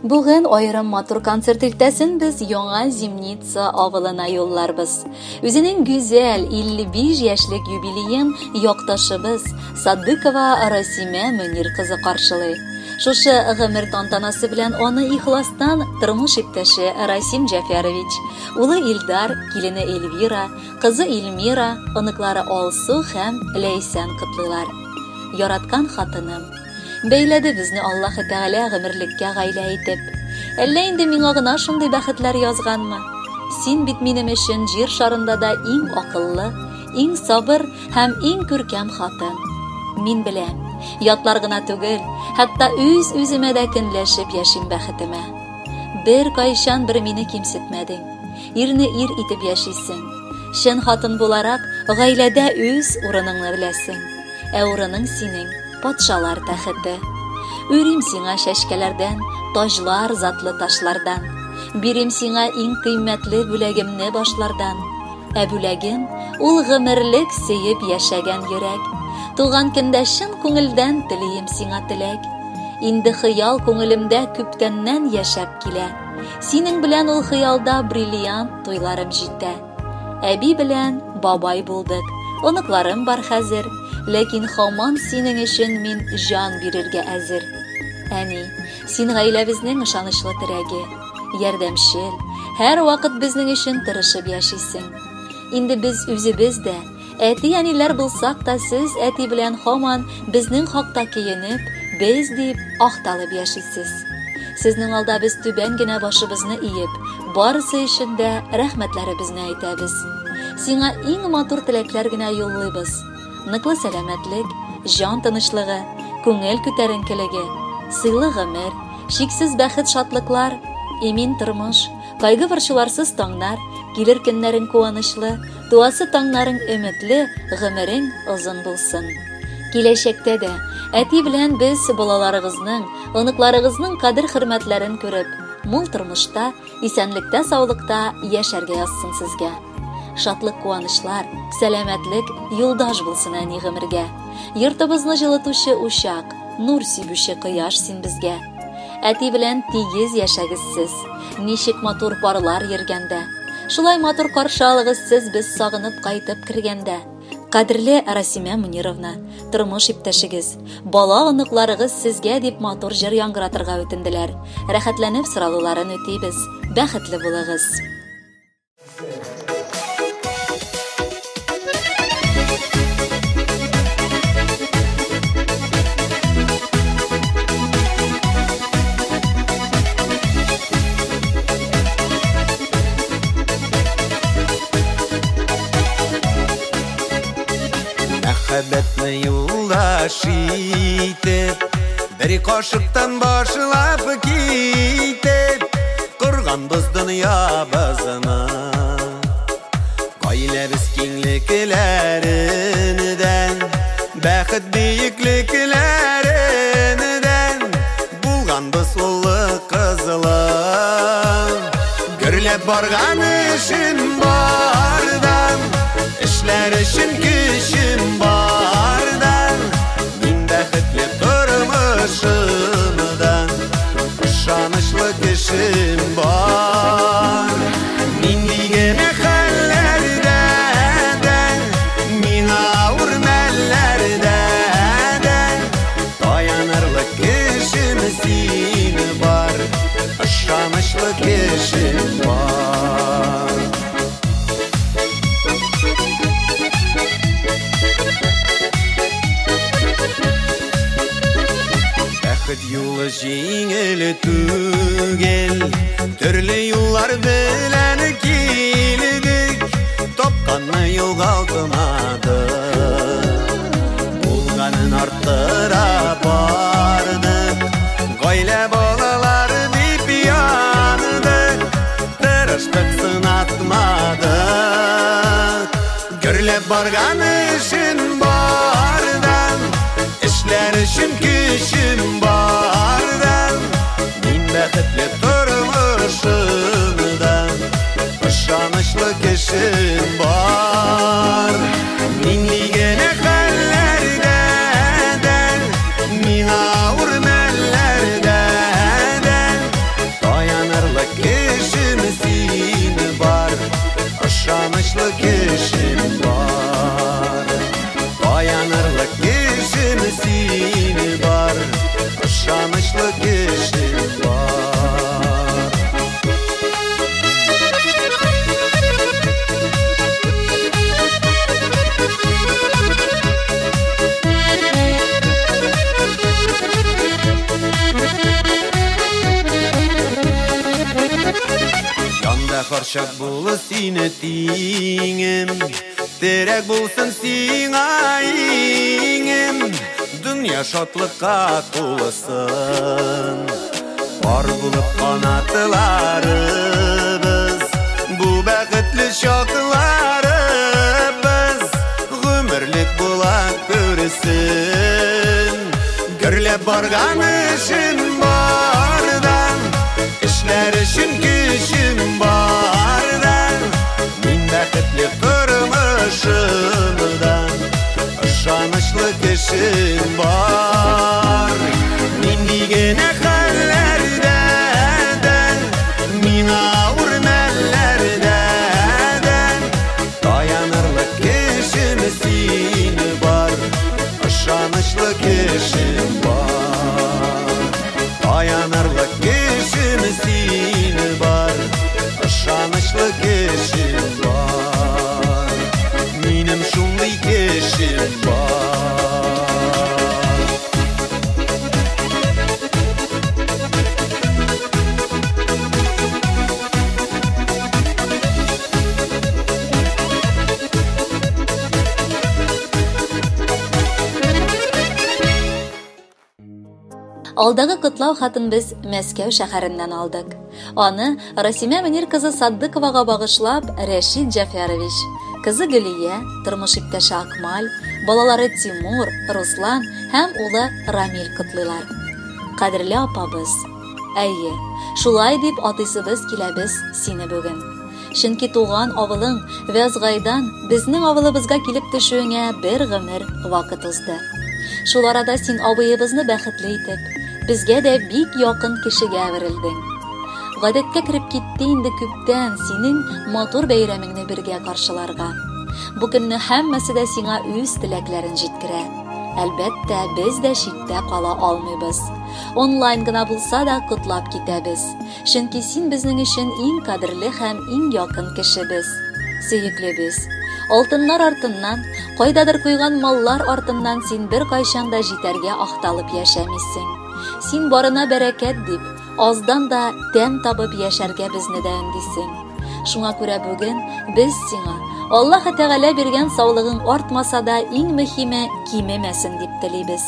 Бүген аерым матур концерт иртәсен без Яңа Зимница авылына юлларбыз. Үзенең гүзәл 55 яшьлек юбилеен якташыбыз Садыкова Расимә Мөнир кызы каршылый. Шушы гомер тантанасы белән аны ихластан тормыш иптәше Расим Җәфәрович, улы Илдар, килене Эльвира, кызы Эльмира, оныклары Алсу һәм Ләйсән котлыйлар. Яраткан хатыным, Бәйләде безне Аллаһы Тәгалә гомерлеккә гаилә итеп. Әллә инде миңа гына шундый бәхетләр язганмы? Син бит минем өчен җир шарында да иң акыллы, иң сабыр һәм иң күркәм хатын. Мин беләм, ятлар гына түгел, хәтта үз-үземә дә көнләшеп яшим бәхетемә. Бер кайчан бер мине кимсетмәдең. Ирне ир итеп яшисең. Чын хатын буларак, гаиләдә үз урыныңны беләсең. Ә урының синең патшалар тәхете. Үрим сиңа чәчкәләрдән, таҗлар затлы ташлардан. Бирим сиңа иң кыйммәтле бүләгемне башлардан. Ә бүләгем ул гомерлек сөеп яшәгән йөрәк. Туган көндә чын күңелдән телием сиңа теләк. Инде хыял күңелемдә күптәннән яшәп килә. Синең белән ул хыялда бриллиант туйларым җитә. Әби белән бабай булдык. Оныкларым бар хәзер, ләкин хаман синең өчен мин җан бирергә әзер. Әни, син гаиләбезнең ышанычлы терәге, ярдәмчел, һәрвакыт безнең өчен тырышып яшисең. Инде без үзебез дә әти-әниләр булсак та, сез әти белән һаман безнең хакта көенеп, без дип акталып яшисез. Сезнең алда без түбән генә башыбызны иеп, барысы өчен дә рәхмәтләребезне әйтәбез. Сиңа иң матур теләкләр генә юллыйбыз. Ныклы сәламәтлек, җан тынычлыгы, күңел күтәренкелеге, сыйлы гомер, чиксез бәхет-шатлыклар, имин тормыш, кайгы-борчуларсыз таңнар, килер көннәрең куанычлы, туасы таңнарың өметле, гомерең озын булсын. Киләчәктә дә әти белән без балаларыгызның, оныкларыгызның кадер-хөрмәтләрен күреп, мул тормышта, исәнлектә-саулыкта яшәргә язсын сезгә. Шатлык-куанычлар, сәламәтлек юлдаш булсын әни гомергә. Йортыбызны җылытучы учак, нур сибүче кояш син безгә. Әти белән тигез яшәгез сез, ничек матур парлар йөргәндә. Шулай матур каршы алыгыз сез без сагынып кайтып кергәндә. Кадерле Расимә Мунировна, тормыш иптәшегез, бала оныкларыгыз сезгә дип матур җыр яңгыратырга үтенделәр. Рәхәтләнеп соралуларын үтибез. Бәхетле булыгыз. Мәхәббәтне юлдаш итеп, бер кашыктан башлап китеп, корганбыз дөньябызны. Гаиләбез киңлекләреннән, бәхет бөеклекләреннән, булганбыз улы кызлы. Гөрләп барган эшем бардан, эшләр өчен көчем бардан, мин бәхетле тормышымда, ышанычлы кешем бар. Нинди генә хәлләрдә дә, миңа авыр мәлләрдә дә, таянырлык кешем син бар, ышанычлы кешем бар. Бәхет юлы җиңел түгел, төрле юллар белән килдек, тапканны югалтмадык, булганын арттыра бардык, гаилә балалар дип яндык, тырыштык, сынатмадык. Гөрләп барган эшем бардан, эшләр өчен көчем бардан, мин бәхетле тормышымда, ышанычлы кешем бар. Нинди генә хәлләрдә дә, миңа авыр мәлләрдә дә, һәрчак булыр сине тиңем, терәк булсын сиңа иңем, дөнья шатлыкка тулысын. Пар булып канатларыбыз, бу бәхетле чакларыбыз гомерлек була күрсен. Гөрләп барган эшем бардан, эшләр өчен көчем бардан, мин бәхетле тормышымдан, ышанычлы кешем бар. Нинди генә хәлләрдә дә, миңа авыр мәлләрдә дә, таянырлык кешем син бар, ышанычлы кешем бар. Таянырлык кешем син бар, ышанычлы кешем бар. Минем шундый кешем бар. Алдагы котлау хатын без Мәскәү шәһәреннән алдык. Аны Расимә Мөнир кызы Саддыковага багышлап Рәшит Җәфәрович, кызы Гөлия, тормыш иптәше Акмал, балалары Тимур, Руслан һәм улы Рамил котлыйлар. Кадерле апабыз, әйе, шулай дип атыйсыбыз киләбез сине бүген. Чөнки туган авылың Вязгайдан безнең авылыбызга килеп төшүеңә бер гомер вакыт узды. Шул арада син абыебызны бәхетле итеп, безгә дә бик якын кешегә әверелдең. Гадәткә кереп китте инде күптән синең матур бәйрәмеңне бергә каршыларга. Бу көнне һәммәсе дә сиңа үз теләкләрен җиткерә. Әлбәттә, без дә читтә кала алмыйбыз. Онлайн гына булса да котлап китәбез. Чөнки син безнең өчен иң кадерле һәм иң якын кешебез. Сөеклебез. Алтыннар артыннан, кайдадыр куйган маллар артыннан син бер кайчан да җитәргә ахталып яшәмисең. Син барына бәрәкәт дип, аздан да тәм табып яшәргә безне дә өндисең. Шуңа күрә бүген без сиңа Аллаһ Тәгалә биргән саулыгың артмаса да, иң мөһиме кимемәсен дип телибез.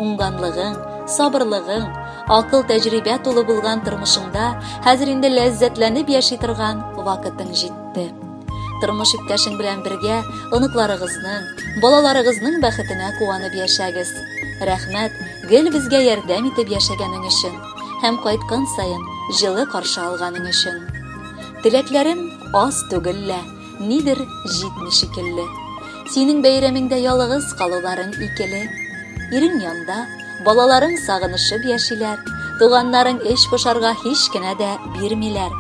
Уңганлыгың, сабырлыгың, акыл тәҗрибә тулы булган тормышыңда хәзер инде ләззәтләнеп яши торган вакытың җитте. Тормыш иптәшең белән бергә оныкларыгызның, балаларыгызның бәхетенә куанып яшәгез. Рәхмәт, гел безгә ярдәм итеп яшәгәнең өчен һәм кайткан саен җылы каршы алганың өчен. Теләкләрем аз түгел лә, нидер җитми шикелле. Синең бәйрәмеңдә ялгыз калуларың икеле. Ирең янда, балаларың сагынышып яшиләр, туганнарың эш пошарга һич кенә дә бирмиләр.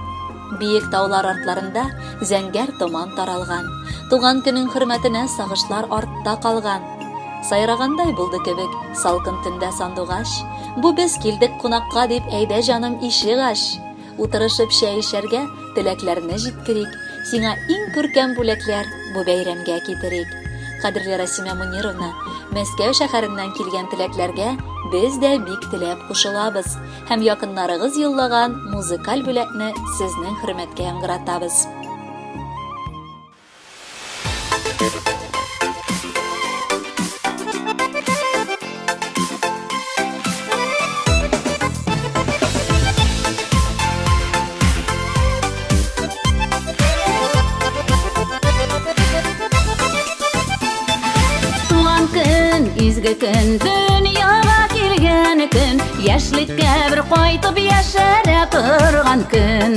Биек таулар артларында зәңгәр томан таралган. Туган көнең хөрмәтенә сагышлар артта калган. Сайрагандай булды кебек салкын төндә сандугач. Бу без килдек кунакка дип, әйдә җаным ишек ач. Утырышып чәй эчәргә теләкләрне җиткерик. Сиңа иң күркәм бүләкләр бу бәйрәмгә китерик. Кадерле Расимә Мөнировна, Мәскәү шәһәреннән килгән теләкләргә без дә бик теләп кушылабыз һәм якыннарыгыз юллаган музыкаль бүләкне сезнең хөрмәткә яңгыратабыз. Туган көн, изге көн, дөньяга килгән көн, яшьлеккә бер кайтып яшәрә торган көн.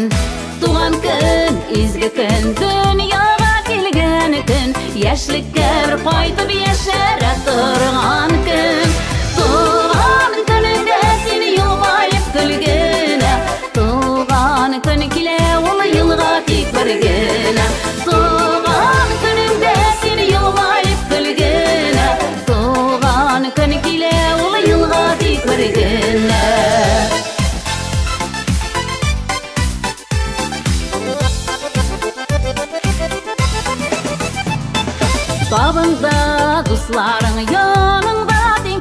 Туган көн, изге көн, дөньяга килгән көн, яшьлеккә бер кайтып яшәрә торган көн. Туган көнеңдә син елмаеп көлгенә, туган көн килә ул елга тик бер генә. Туган көнеңдә син елмаеп көлгенә, туган көн килә ул елга тик бер генә. Табында дусларың, яныңда тиң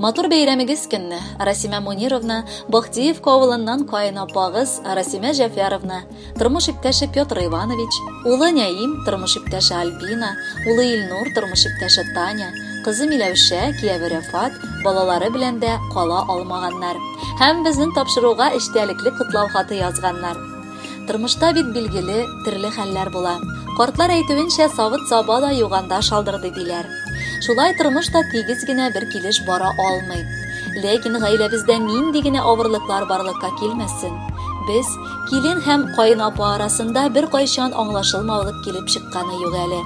Матур бәйрәмегез көнне Расимә Мунировна Бахтиевка авылыннан каенапагыз Расимә Җәфәровна, тормыш иптәше Петр Иванович, улы Нәим, тормыш иптәше Альбина, улы Илнур, тормыш иптәше Таня, кызы Миләүшә, кияве Рәфат, балалары белән дә кала алмаганнар. Һәм безнең тапшыруга эчтәлекле котлау хаты язганнар. Тормышта бит билгеле төрле хәлләр була. Картлар әйтүенчә, савыт-саба да юганда шалдырды диләр. Шулай тормыш та тигез генә бер килеш бара алмый. Ләкин гаиләбездә нинди генә авырлыклар барлыкка килмәсен, без килен һәм каенапа арасында беркайчан аңлашылмаулык килеп чыкканы юк әле,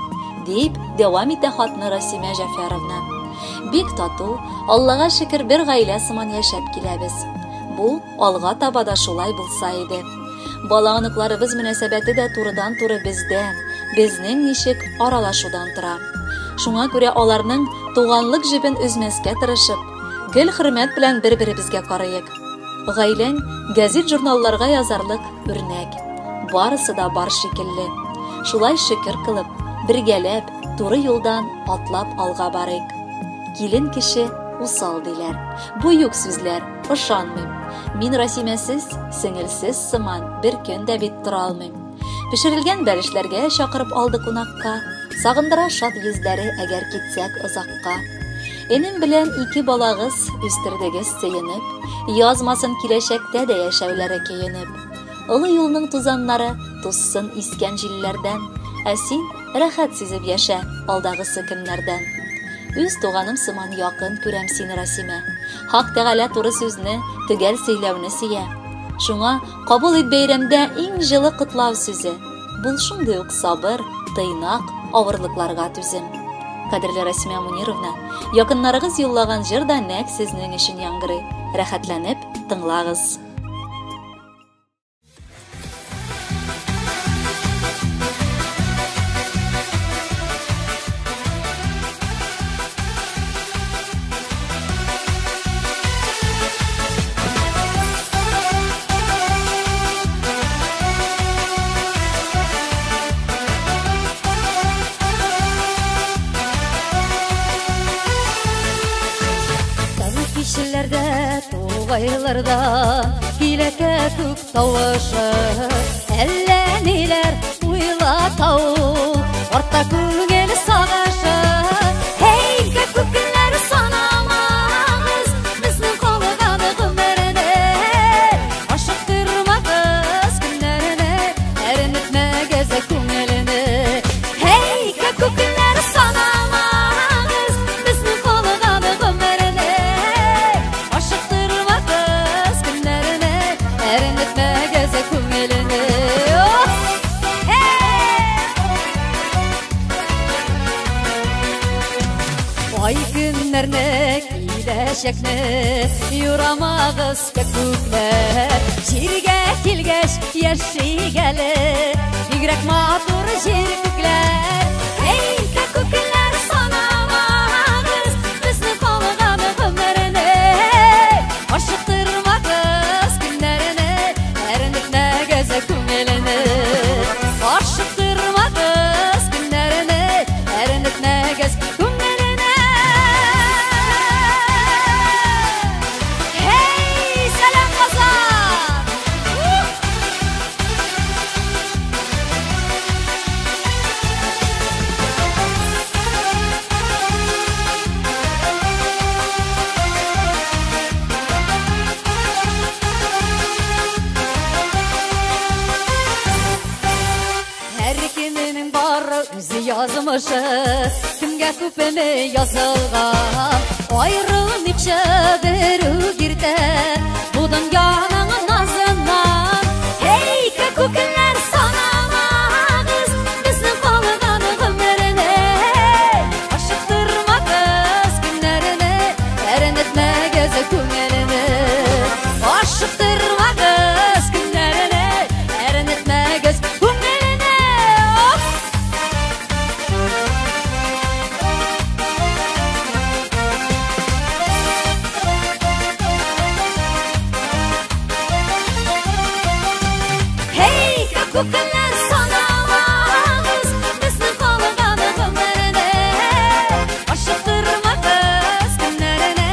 дип дәвам итә хатны Расимә Җәфәровна. Бик тату, Аллага шөкер, бер гаилә сыман яшәп киләбез. Бу алга таба да шулай булса иде. Бала оныкларыбыз мөнәсәбәте дә турыдан-туры бездән, безнең ничек аралашудан тора. Шуңа күрә аларның туганлык җебен өзмәскә тырышып, гел хөрмәт белән бер-беребезгә карыйк. Гаиләң гәзит-журналларга язарлык үрнәк. Барысы да бар шикелле. Шулай шөкер кылып, бергәләп, туры юлдан атлап алга барыйк. Килен кеше усал диләр. Бу юк сүзләр, ышанмыйм. Мин Расимәсез, сеңелсез сыман бер көн дә бит тора алмыйм. Пешерелгән бәлешләргә чакырып алды кунакка. Сагындыра шат йөзләре, әгәр китсәк озакка. Энем белән ике балагыз үстердегез сөенеп, язмасын киләчәктә дә яшәүләре көенеп. Олы юлның тузаннары тузсын искән җилләрдән, ә син рәхәт сизеп яшә алдагысы көннәрдән. Үз туганым сыман якын күрәм сине, Расимә. Хак Тәгалә туры сүзне, төгәл сөйләүне сөя. Шуңа кабул ит бәйрәмдә иң җылы котлау сүзе. Бул шундый ук сабыр, тыйнак, авырлыкларга түзем. Кадерле Расимә Мунировна, якыннарыгыз юллаган җыр да нәкъ сезнең өчен яңгырый. Рәхәтләнеп тыңлагыз. Тугайларда килә күк тавышы, әллә ниләр уйлата ул, артта күңел сагышы. Һәй, күк көннәр санамагыз, безнең калган гомерне, ашыктырмагыз көннәрне, әрнетмәгез күңелне. Һәй, күк көннәр санамагыз, безнең калган гомерне, ашыктырмагыз көннәрне, әрнетмәгез күңелне. Ай көннәрне, киләчәкне юрамагыз күкләр. Җиргә килгәч яшик әле, бигрәк матур җир күкләр. Эй, күкләр санамагыз, безнең калган гомерне, ашыктырмагыз көннәрне, әрнетмәгез күңелне. Ашыктырмагыз көннәрне, әрнетмәгез күңелне. Hey, сәлам Казан! Һәр кемнең бар үзе язмышы, кемгә күпме язылган. Аерылмыйча бер үк иртә бу дөньяның назыннан. Һәй, күкләр санамагыз, безнең калган гомерне, ашыктырмагыз көннәрне, әрнетмәгез күңелне. Ашыктырмагыз көннәрне, әрнетмәгез күңелне. Һәй, күкләр санамагыз, безнең калган гомерне, ашыктырмагыз көннәрне,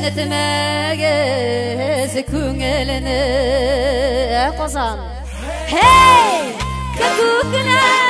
Рәнҗетмәгез күңелне. Казан. Һей! Күкнә